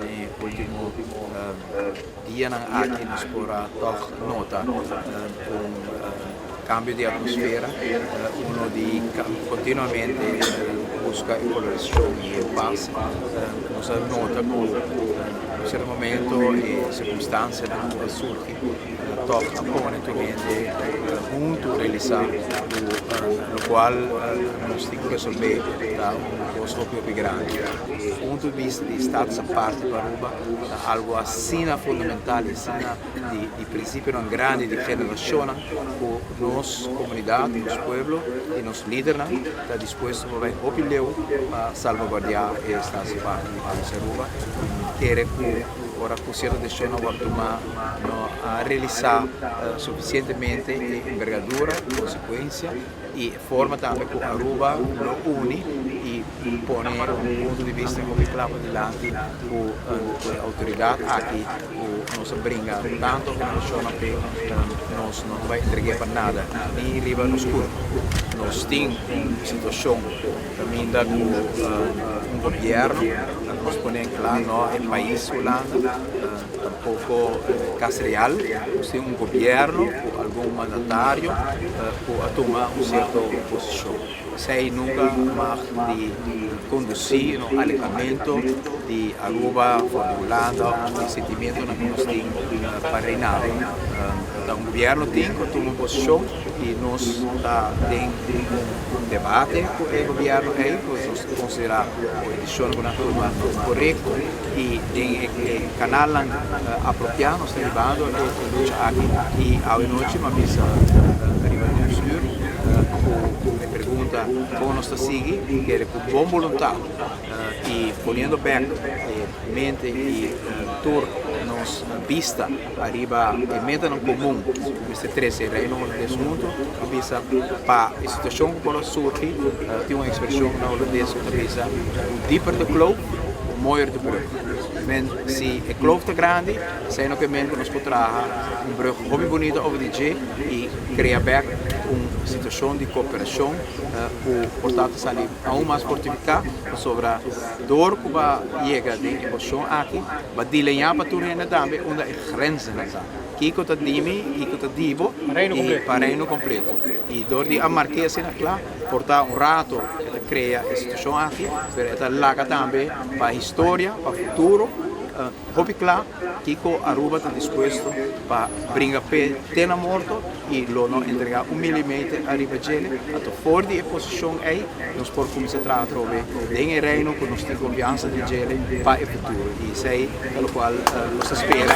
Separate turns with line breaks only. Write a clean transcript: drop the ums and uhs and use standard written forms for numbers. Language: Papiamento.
Den último dianan aki nos por a tòg nota un kambio di atmosfera, uno di kontinuamente buska e polarisashon i e pas. Nos a nota ku un sierto momento e sirkunstansianan ku a surgi tòg a pone tur hende huntu realisá ku lokual nos tin ku resolvé ta un kos hopi hopi grandi. Punto di bista di Status Aparte pa Aruba ta algo asina fundamental y asina di principionan grandi di generacionnan cu nos comunidad, nos pueblo y nos lidernan ta dispuesto pa bay hopi leu pa salvaguardia e Status Aparte di pais Aruba. Y mi kere cu ora cu cierto decisionnan wak tuma no a realisa suficientemente e envergadura, consecuencia y e forma tambe cu Aruba lo uni y pone un punto di vista hopi cla pa dilanti cu e autoridad aki cu nos a bringa tanto generacionnan p'e, nos no ta bay entreg'e pa nada ni riba nos curpa. Nos tin un situacion caminda cu un gobierno, nos pone cla no e pais Hulanda, Tampoco Cas Real, nos tin un gobierno cu algun mandatario cu a tuma un cierto posicion. Esey nunca mag di conduci na un alejamento di Aruba for di Hulanda of di sentimientonan cu nos tin pa Reinado. Ta un gobierno tin cu a tuma un posicion y nos ta den un debate cu e gobierno ey cu nos ta considera cu e decision cu nan a tuma corecto. I den e kanalnan apropiá nos ta hibando e lucha aki i awe nochi mi a bisa riba Nieuwsuur ku e pregunta kon nos ta sigui kere ku bon boluntat i poniendo bek e mente i tur nos bista ariba e metanan komun ku mester trese Reino Holandes huntu. Mi bisa pa e situashon ku por a surgi tin un ekspreshon na Holandes ku ta bisa hoe dieper de kloof, hoe mooier de brug. Men si e kloof ta grandi, esei no ke men ku nos por traha un brug hopi bunita over di dje i krea bek un situashon di kooperashon ku por ta ta sali aun mas fortifiká pasobra dor ku ba yega den e posishon aki ba dileñá pa tur hende tambe unda e grenzennan ta. Kiko ta di mi, kiko ta di bo i pa Reino kompleto. I dor di a mark'é asina kla, por ta un rato e ta krea e situashon aki, pero e ta laga tambe pa historia, pa futuro, hopi kla kiko Aruba ta dispuesto pa bringa p'e te na morto i lo no entregá un milimeter ariba djele. Anto for di e posishon ei nos por kuminsá traha atrobe den e Reino ku nos tin konfiansa den djele pa e futuro. I esei ta lokual nos ta spera.